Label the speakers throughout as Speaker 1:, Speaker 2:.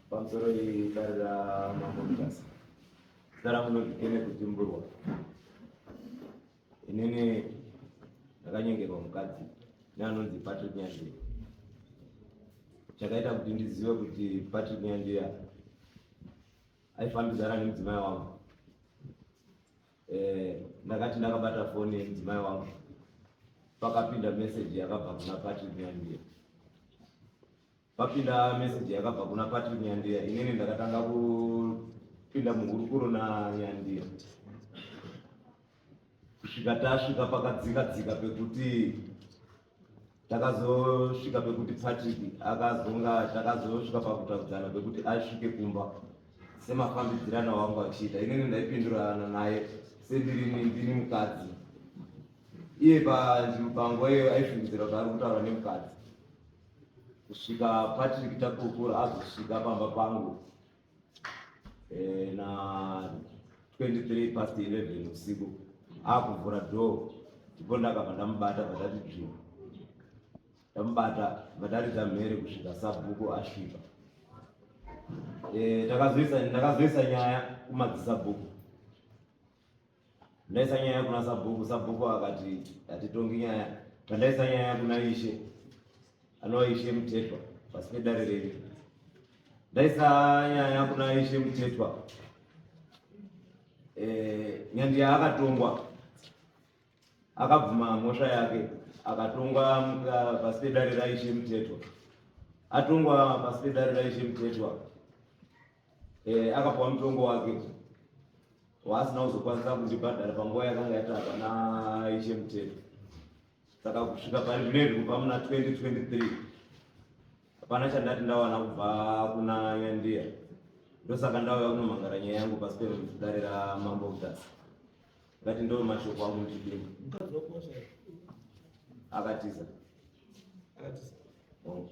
Speaker 1: Pamusoro idare raMambo Mutasa. Zita rangu ndinonzi Kenneth Timburwa. Inini ndakanyengerwa mukadzi neanonzi Patrick Nyandiya. Chakaita kuti ndizive kuti Patrick Nyandiya aifambidzana nemudzimai wangu. Eh, ndakati ndakabata foni yemudzimai wangu pakapinda meseji yakabva kuna Patrick Nyandiya. Papinda message yakabva kuna Patrick Nyandiya, inini ndakatanga kupinda muhurukuro naNyandiya kusvika tasvika pakadzika dzika pekuti takazosvika pekuti Patrick akazonga takazosvika pakutaudzana pekuti asvike kumba semafambidzirana wangu achiita inini ndaipindurana naye sendiri ndini mukadzi iye panguva iyoyo aifungidzira kuti ari kutaura nemukadzi kusvika Patrick Takukura azosvika pamba pangu eh, na 23 past 11 usiku akuvhura door ndipo ndakabva ndamubata bvatati dzvii ndamubata vataridza mhere kusvika sabhuku asvika eh, ndakazoisa nyaya kumadzisabhuku Ndaisa nyaya kuna sabhuku, sabhuku akati hatitongi nyaya. Pandaisa nyaya kuna ishe, anova ishe Mutetwa pasi pedare renyu. Ndaisa nyaya kuna ishe Mutetwa. Eh, Nyandiya akatongwa akabvuma mhosva yake akatongwa pasi pedare raishe Mutetwa. Atongwa pasi pedare raishe Mutetwa eh, akapuwa mutongo wake waasina kuzokwanisa kundibhadhara panguva yakanga yatarwa naishe Mutero. Saka kusvika pari zvino izvi kubva muna 2023 hapana chandati ndawana kubva kuna Nyandiya. Ndosaka ndauya kunomhangara nyaya yangu pasi pedare raMambo Mutasa. Ngati ndo mashoko angu muchidimbu.
Speaker 2: Mukadzi wako washaya?
Speaker 1: Akatiza.
Speaker 2: Akatiza.
Speaker 1: Oh.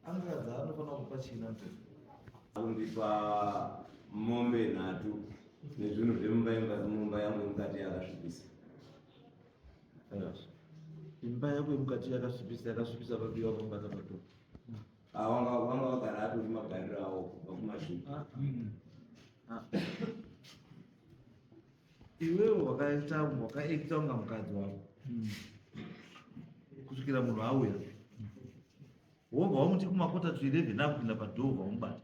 Speaker 2: Angadza anofanira kupa chii naMutasa?
Speaker 1: Kundipa mombe nhatu nezvinhu zvemumba mumba yangu yemukati yakasvibisa.
Speaker 2: Imba yako yemukati yakasvibisa yakasvibisa pabiwa pamubata pato.
Speaker 1: Ah, wanga wanga wagara atori magariro awo kubva kumashure.
Speaker 2: Ah, ah. Iwewe wakaita wakaekita kunga mukadzi wako kusvikira munhu auya wobva wamuti kumakota to 11 akupinda padhoo wobva wamubata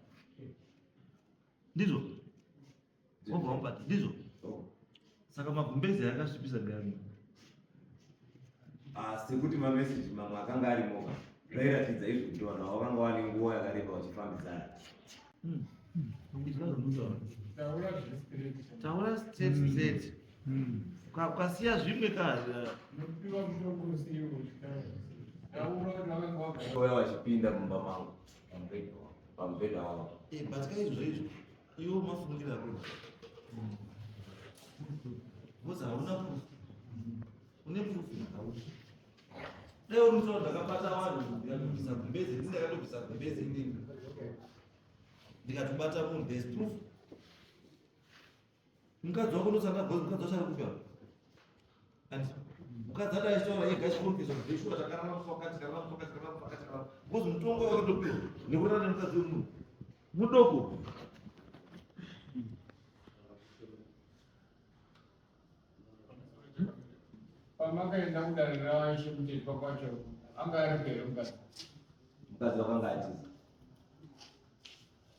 Speaker 2: ndizvo wobva wamubata ndizvo saka magumbezi akasvipisa gani
Speaker 1: Ah, sekuti mameseji mamwe akanga arimoka zvairatidza izvo kuti vanhu ava vakanga vane nguva yakareba vachifambidzana.
Speaker 2: Taura straight straight. Ukasiya zvimwe ka.
Speaker 1: Vauya vachipinda mumba mangu pamubhedha wavo.
Speaker 2: Eh, but ka izvo izvo iwo mafungira ako. Because hauna proof. Une proof hauna. Dai uri mutaura ndakabata vanhu ndikatobvisa gumbeze ndini ndakatobvisa gumbeze inini. Ndikatobata munhu there's proof. Mukadzi wako ndosanga gozi mukadzi wacho ari kupi apa? And mukadzi adai achitaura ega achikonfesa kuti zveshuwa takarara musi wakati takarara musi wakati takarara musi wakati takarara because mutongo wakatopiwa nekurara nemukadzi wemunhu mudoko.
Speaker 3: Pamakaenda kudare raIshe Mutetwa kwacho anga aripo here mukadzi?
Speaker 1: Mukadzi wakanga atiza.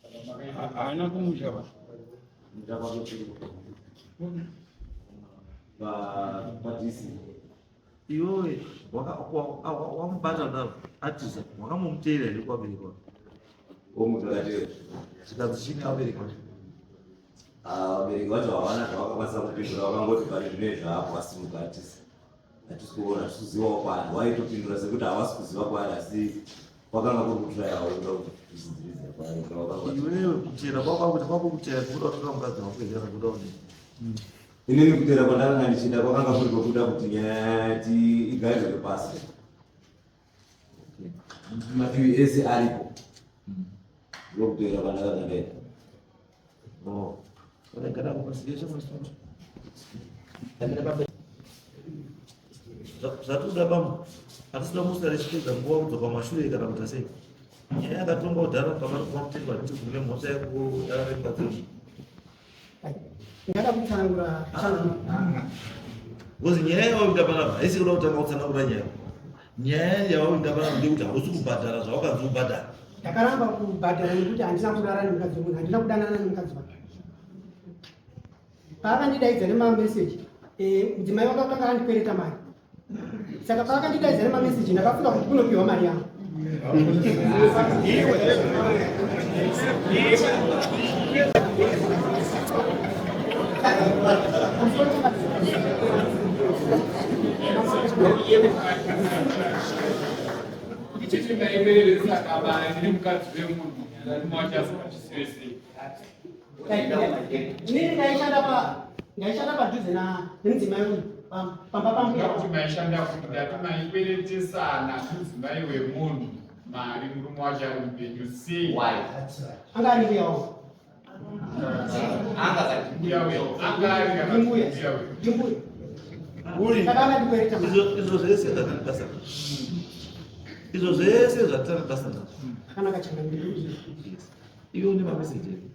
Speaker 3: Saka makaenda
Speaker 4: Haana kumusha ba.
Speaker 1: Musha kwake kuri pa paDC.
Speaker 2: Iwewe wamubata kudaro atiza wakambomuteera here kuvabereki wake?
Speaker 1: Omutakatera.
Speaker 2: Zvikanzi chii nevabereki wake?
Speaker 1: Ah, vabereki vacho havana zvavakakwanisa kupindura vakangoti pane zvine zvaapo asi mukatisi hatisi kuona hatisi kuzivawo kwaari waitopindura sekuti havasi kuziva kwaari asi kwakanga kuri kutrayawo kuda kusidziridza kwaari
Speaker 2: Iwewe kutera kwako kuti kwako kutera kuda kutora mukadzi wako here kana kuda kudii?
Speaker 1: Inini kutera kwandakanga ndichiita kwakanga kuri kwekuda kuti nyaya igarirwe pasi mativi ese aripo ndokutera kwandakanga ndaita.
Speaker 2: Oh. Zvatikuda pamwe hatisida musara tichipedza nguva kudzoka mashure kana kuita sei. Nyaya yakatongwa kudhara pamari kumakutirwa kuti kune mhosva yekudara nemukadzi.
Speaker 4: Ndada kutsanangura.
Speaker 2: Because nyaya yawakuita panapa haisi kuda kutanga kutsanangura nyaya. Nyaya yawakuita panapa ndeyekuti hausi kubhadhara zvawakanzi ubhadhara.
Speaker 4: Ndakaramba kubhadhara nekuti handina kurara nemukadzi wemunhu, handina kudanana nemukadzi wake. Paakandidaidza nemameseji, mudzimai wake akanga andikwereta mari, saka paakandidaidza nemameseji ndakafunga kuti kunopiwa mari yangu.
Speaker 3: Ndichiti ndaibereresana mari ndiri mukadzi wemunhu, murume wacho asingazvizive sei?
Speaker 4: Inini ndaishanda padhuze nemudzimai uyu, pamba pambuya.
Speaker 3: Kuti maishanda kuti ndati maikweretesana mudzimai wemunhu mari, murume wacho ari mupenyu sei?
Speaker 4: Anga ari mbuya wangu.
Speaker 3: Mbuya weyo anga ari kana kuti
Speaker 4: Ndimbuya.
Speaker 3: mbuya weyo?
Speaker 4: Ndimbuya. Saka akandikwereta mari.
Speaker 2: Izvo zvese zvatani basa nazvo. Izvo zvese zvatani basa nazvo.
Speaker 4: Akanaka changamire.
Speaker 2: Iwe une mameseji epi?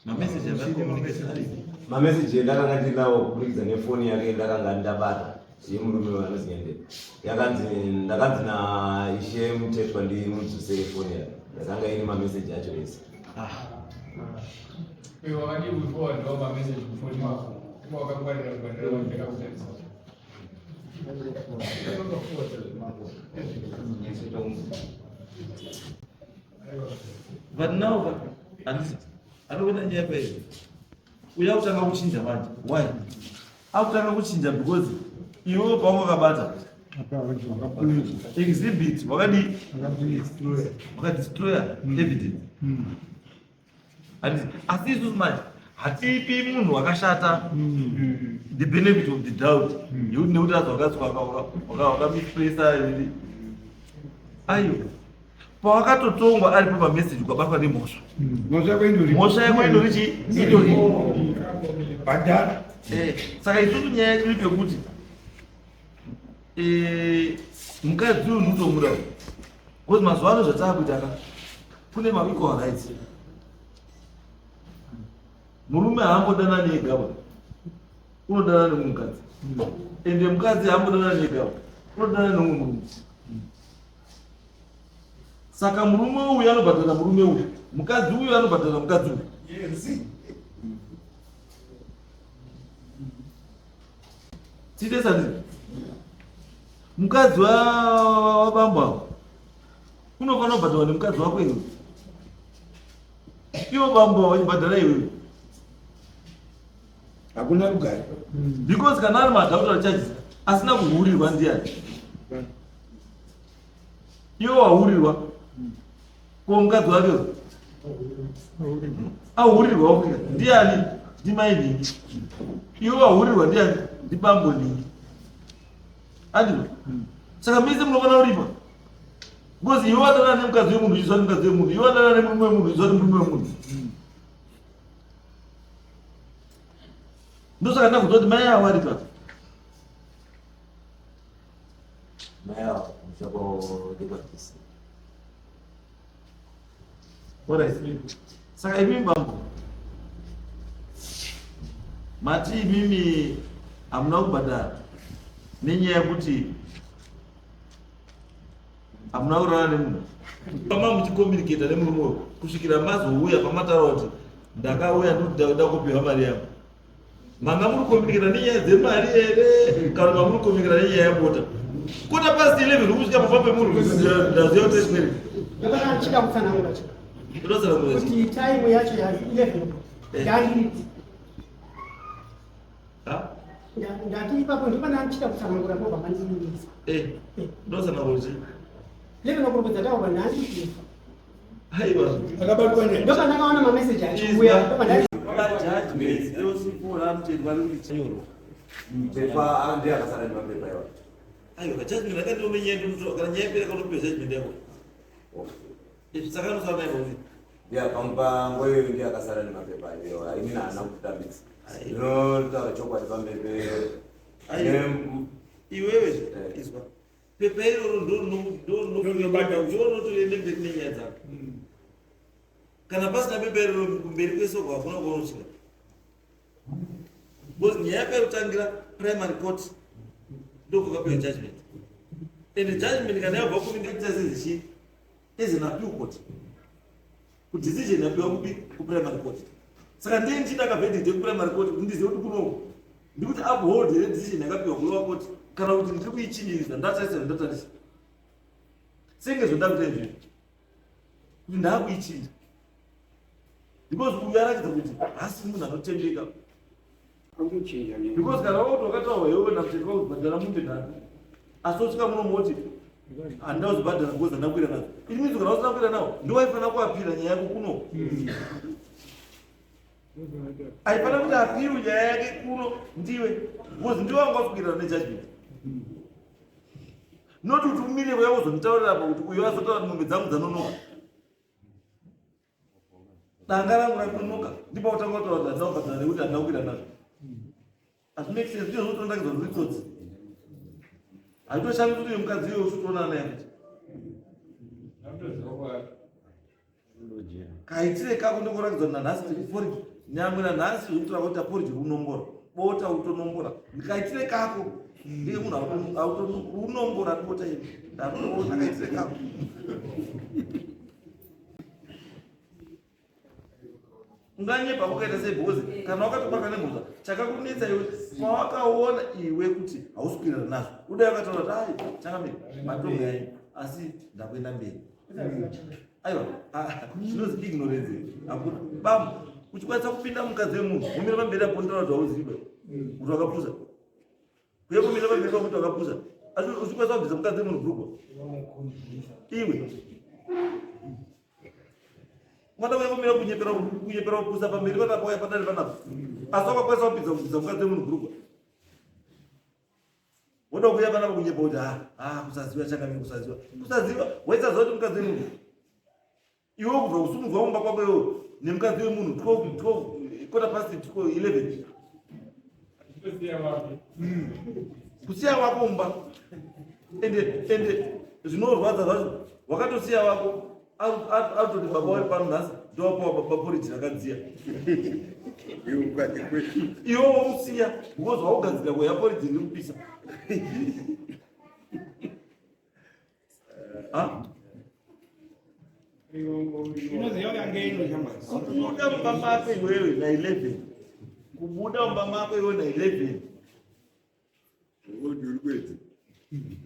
Speaker 2: Mameseji amakommunikation aripi?
Speaker 1: Mameseji endakanga ndinawo kuburikidza nefoni yake ndakanga ndabata yemurume vanonzi Nyandeni, yakanzi ndakanzi naIshe Mutetwa ndimudzosere foni yake, yakanga ine mameseji acho ese.
Speaker 3: Iwe wakadii kuforwardawo mameseji kufoni mako? Iwe wakangwarira kubhadhara wapera kutarisa.
Speaker 2: But now handisi anokuenda nyaya paizvo uya kutanga kuchinja manje. Why akutanga kuchinja? Because iwewe pawanga wakabata exhibit wakadii? Wakadestroya evidence, handisi? Asi isusu manje hatipi munhu wakashata the benefit of the doubt yekuti nekuti azi wakamispresa. Aiwa, pawakatotongwa aripo pameseji ukabatwa nemhosva, mhosva yako indori chii? Indori
Speaker 5: Bhadhara.
Speaker 2: Saka isusu nyaya yedu pekuti mukadzi uyu ndinotomuda, because mazuva ano zvataakuita ka, kune maequal rights. Murume haambodanani ega ba, unodanana nemumwe mukadzi, ende mukadzi haambodanani ega ba, unodanana nemumwe murume. Saka murume uyu anobhadhara murume uyu, mukadzi uyu anobhadhara mukadzi uyu. Titesandii mukadzi wabambo avo unofanira kubhadharwa nemukadzi wako iwe, ivo bambo avo vachibhadhara iwewe.
Speaker 5: Hakuna rugare.
Speaker 2: Because kana ari maadultery charges, asina kuhurirwa ndiani? Iwe wahurirwa, ko mukadzi wake ahurirwa ndiani? Ndimai nhingi. Iwe wahurirwa ndiani? Ndibambo nhingi, andizvo? Saka mise munofanira kuripa, because iwe wadanana nemukadzi wemunhu uchizwa nemukadzi wemunhu, iwe wadanana nemurume wemunhu uchizwa nemurume wemunhu. Ndosaka ndakuzwa kuti mai avo vari pa
Speaker 1: Mai avo muchakodekwadisi.
Speaker 2: Alright. Saka imimi bambo mati imimi hamuna kubhadhara nenyaya yekuti hamuna kurara nemunhu. Pama muchicommunicata nemurume uyu kusvikira mazouya pamataura kuti ndakauya ndokuda kupiwa mari yangu, manga muri kucommunicata nenyaya dzemari here, kana manga muri kucommunicata nenyaya yebota 11:15 kusvika pamba pemunhu? Ndaziva kuti chimweri.
Speaker 4: Ndopana ndichida kutsanangura chika
Speaker 2: Ndotsanangura.
Speaker 4: Kuti time yacho ya 11 yandiri
Speaker 2: Ha?
Speaker 4: Ndati ipapo ndopana ndichida kutsanangura, mobva mandinimisa.
Speaker 2: Ndotsanangura kuti
Speaker 4: 11 o'clock dzataurwa ndandiri
Speaker 2: Aiwa.
Speaker 5: Akabatwa ne
Speaker 4: Ndopandakaona mameseji achiuya, ndopandati
Speaker 2: Judgment yosipura mutendwa rekuti chanyorwa.
Speaker 1: Pepa ndiye akasara nemapepa iwa.
Speaker 2: Aiwa, judgment akandiome nyaya, ndinotora kana nyaya yapera kanopiwa judgment yako. Izvi saka anosara naye pauri.
Speaker 1: Ndiye panguva iyoyo ndiye akasara nemapepa iwa, inini haana kutambisa, ndinotaura chokwadi pamberi pe
Speaker 2: Aiwa. Iwewe
Speaker 1: Eh.
Speaker 2: izwa. Pepa iroro ndorinotoende mberi nenyaya dzako. Kana pasina pepa iroro, kumberi kwesoko hakuna kwaunosvika, because nyaya yakayotangira primary court, ndokwakapiwa judgment, and judgment kana yabva kumindaita sezichi is an appeal court, kudecision yapiwa kupi? Kuprimary court. Saka ndiye ndichida kaverdict yekuprimary court kuti ndizive kuti kunoku ndikuti uphold here decision yakapiwa kulower court, kana kuti ndiri kuichinjiriza. Ndatarisa, ndatarisa senge zvondakuita izvizvi kuti ndaakuichinja, because uyu aratidza kuti hasi munhu anotendeka, because kana wakuti wakataurwa iwewe namutete wakubhadhara mombe 3, asi osvika muno moti handina kuzibhadhara because handina kukwira nadzo, it means kana usina kukwira nawo, ndiwaifanira kuapira nyaya yako kuno. Aifanira kuti apirwe nyaya yake kuno ndiwe, because ndiwe wanga waswikirana nejudgment, not kuti umire kuya kuzonditaurira apa kuti uyu azotaura kuti mombe dzangu dzanonoka, danga rangu ranonoka, ndipo utanga kutaura kuti handina kubhadhara nekuti handina kukwira nazvo. Hazvimake sense. Ndizvo zvotonakidza kuti itsotsi. Hazvitoshamisi kuti uyu mukadzi iwe usitoonana naye futi. Kaitire kako ndikorakidza kuti nanhasi tiri porridge, nyangwe nanhasi zvekutora kuti porridge runombora bota utonombora. Kaitire kako ndiye munhu runombora bota iri, ndatoona kaitire kako. Unganyepa kwakaita sei? Because kana wakatobaka nemhosva, chakakunetsa iwe pawakaona iwe kuti hausi kuwirirana nazvo, udai wakataura kuti ai changamire, matongo yayo, asi ndakuenda mberi. Aiwa, zvinozi ignorance hakuna bam. Uchikwanisa kupinda mukadzi wemunhu, womira pamberi apo, ndotaura kuti hauzivi kuti wakapusa, kuye kumira pamberi pakuti wakapusa, asi uchikwanisa kubvisa mukadzi wemunhu bhurugwa iwe. Ungada kuya kumira kunyepera kupusa pamberi panapa, uya padare panapa, asi wakakwanisa kupinza kubvisa mukadzi wemunhu bhurugwa, woda kuuya panapa kunyepa kuti ha ha, kusaziva changamire, kusaziva, kusaziva. Waisaziva kuti mukadzi wemunhu iwe kubva kusumudzwa kumba kwako iwe nemukadzi wemunhu 12 12 quarter past 11, kusiya wako mumba. Ende zvinorwadza zvacho, wakatosiya wako arutoti baba wari pano nhasi, ndowapawa baba poriji rakadziya, iwe womusiya because waugadzira kuya poriji riri kupisa. Ha? Kubuda mumba mako iwewe na11, kubuda mumba mako iwe na11,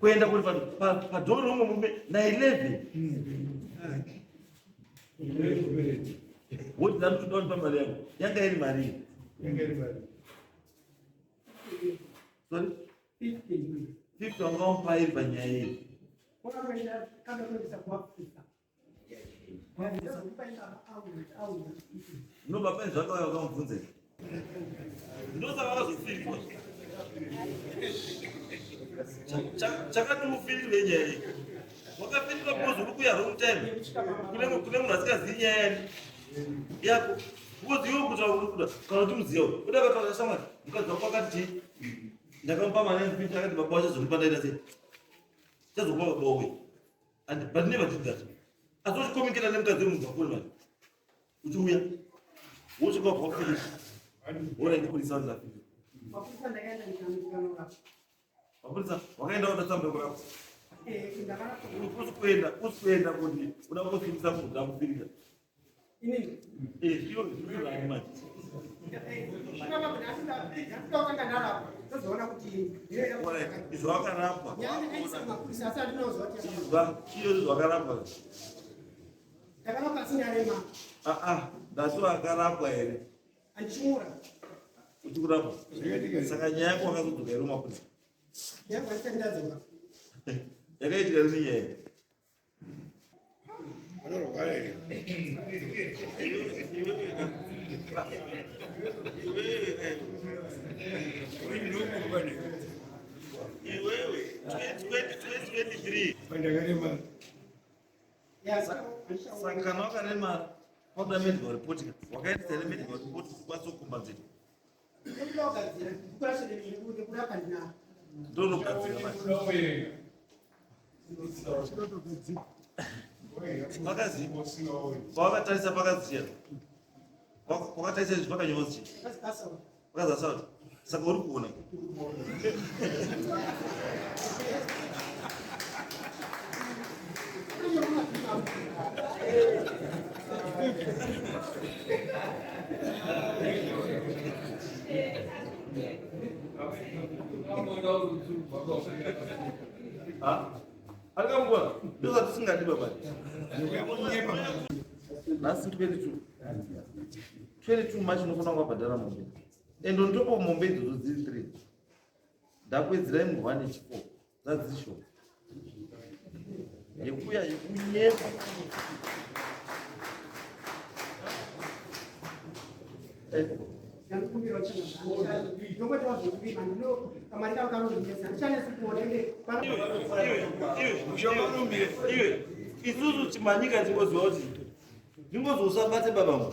Speaker 2: kuenda kuri padhoro romwe murume na11, woti ndamutoda kundipa mari yangu. Yanga iri mari? Sorry, 50 wanga wamupa iri panyaya iyi? Nobva pane zvakauya wakamubvunza, ndosaka wakazofirwa. Chakati ufirirwe nyaya iyi, wakafirirwa because uri kuya wrong time kune munhu asikazivi nyaya yani yako, because iwe kutaura uri kuda kana kuti muziva uda kataura shamwari, mukadzi wako akati chii? Ndakamupa mari yangu, akati baba wachazondipa, ndaita sei? Chazokupa baba uyu. And but never did that. Asi uchikomikira nemukadzi wemunhu wakuri mani, uchiuya wosvika wabva wafirira, alright, purisa ndafirira. Mapurisa wakaenda kuda yekurapwa, usi kuenda kuti uda kutofirisa munhu uda kufirira. Iyo zviri manje. Alright, izvo wakarapwa, izwa iyo izvo wakarapwa.
Speaker 4: Ndakarapwa asi ndarema.
Speaker 2: Aa, ndati wakarapwa here?
Speaker 4: Andichimura.
Speaker 2: Uchikurapwa, saka nyaya yako wakazodzoka here mapurisa?
Speaker 4: Yangu handisati ndadzoka.
Speaker 2: Yakaitika rini nyaya iyi?
Speaker 5: Anorwara here?
Speaker 2: Iwewe 2023.
Speaker 5: Pandakarema.
Speaker 2: Saka kana wakaremara, wakuda medical report, wakaendesa here medical report kuti ukwanise kucompensate?
Speaker 4: Ndinoda kugadzira bhuku racho rekurapa ndinaro.
Speaker 2: Ndonogadzira manje. Pakaziva. Pawakatarisa pakaziya. Wakatarisa izvi pakanyorwa chii? Pakazi assault. Saka uri kuona. Akamboona ndozvatisingadi baba. Nhasi 22. 22 March unofanira kuvabhadhara mombe. And on top of mombe idzodzo dziri 3. Ndakuwedzirai munhu 1 echi4. Dzadziri shoma. Yekuya yekunyepa. Eh. Isusu chimanyika tingoziva kuti zvingozi usabate baba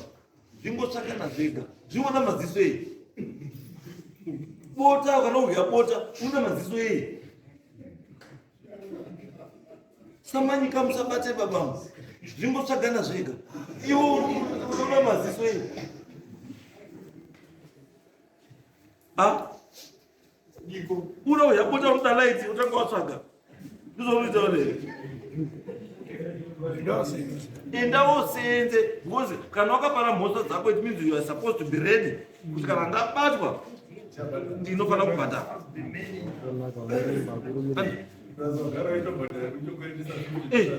Speaker 2: zvingotsvakana zvega zvingoda maziso ei bota kana udya bota unoda maziso ei samanyika musabate baba zvingotsvagana zvega iwe unoda maziso ei a unoudya bota unoda light utanga watsvaga ndizvaunoita here enda wosenze because kana wakapara mhosva dzako it means you are supposed to be ready kuti kana ndabatwa ndinofanira kubhadhara.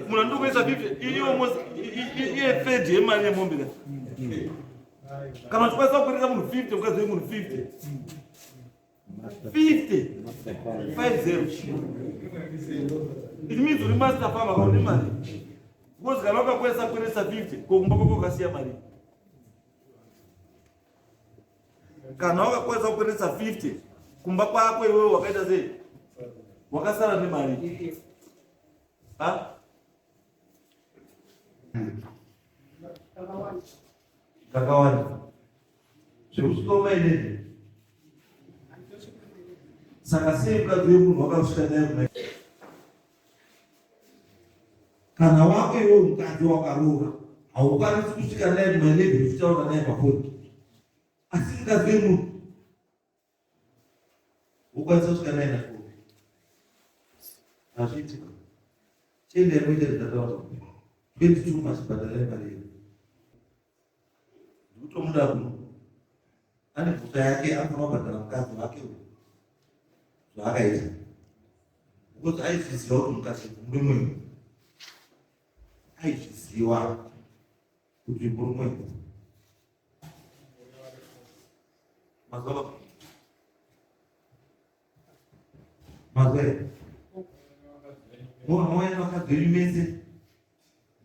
Speaker 2: Munhu andokuisa 50 iye almost iye third yemari yemombe ka. Kana uchikwanisa kukwereta munhu 50 mukadzi wemunhu 50 50 50, it means uri master farmer kaune mari, because kana wakakwanisa kukweresa 50 kokumba kwako ukasiya mari, kana wakakwanisa kukweresa 50 kumba kwako iwewe wakaita sei, wakasara nemari ha kakawanda zvekusvika kuma 11. Saka sei mukadzi wemunhu wakasvika naye kuma kana wako iwewe mukadzi wakaroora haukwanisi kusvika naye kuma 11 uchitaura naye pafoni, asi mukadzi wemunhu wokwanisa kusvika naye nafoni? Hazviitika. Chiendai muite zvandataura. 22 machibhadharai mari yedu. Ndikutomuda kuno ane mhosva yake, anofanira kubhadhara mukadzi wake uyu zvaakaita, because aizviziva kuti mukadzi murume uyu, aizviziva kuti murume uyu mazuva mazuva mauya nevakadzi venyu mese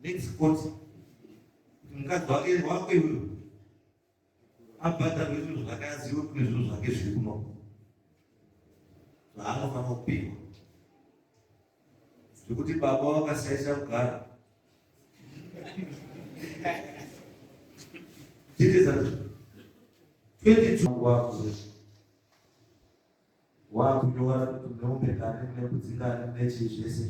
Speaker 2: next court kuti mukadzi wake wako iwewe abhadharwe zvinhu zvake, azive kune zvinhu zvake zviri kuno zvaanofanira kupiwa, zvekuti baba vakashaisha kugara chete zazvo. 22 wako wakunyora kuti mune ngani, mune mbudzi ngani, mune chii zvese,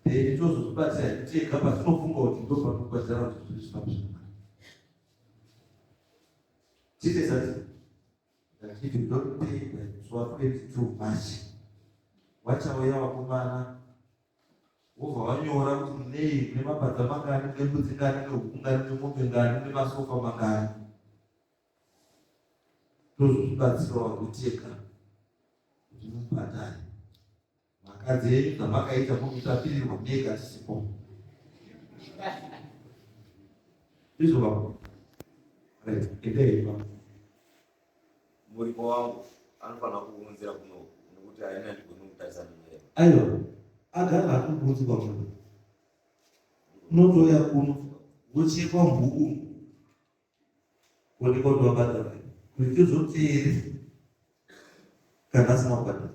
Speaker 2: then tozozvibatsira tega patinofunga kuti ndo panokwadzana kuti zviri zvifambe zvakanaka. Chete zati that if you don't pay by 22 March, wachauya vakomana wobva wanyora kuti munei, mune mapadza mangani, mune mbudzi ngani, mune huku ngani, mune mombe ngani, mune masofa mangani, tozozvibatsirawo kuteka kuti mubhadhare vakadzi enyu zvamakaita mukutapirirwa mega tisipo. Ndizvo baba? Right, endei baba.
Speaker 1: Muripo wangu anofanira kuunzira kuno nekuti haina ndigoni kutarisana naye.
Speaker 2: Aiwa, agara hakukunzi kwamunhu unotouya kuno wochekwa mhuku kuonekwa kuti wabhadhara, kuti tozoteere kana asina kubhadhara.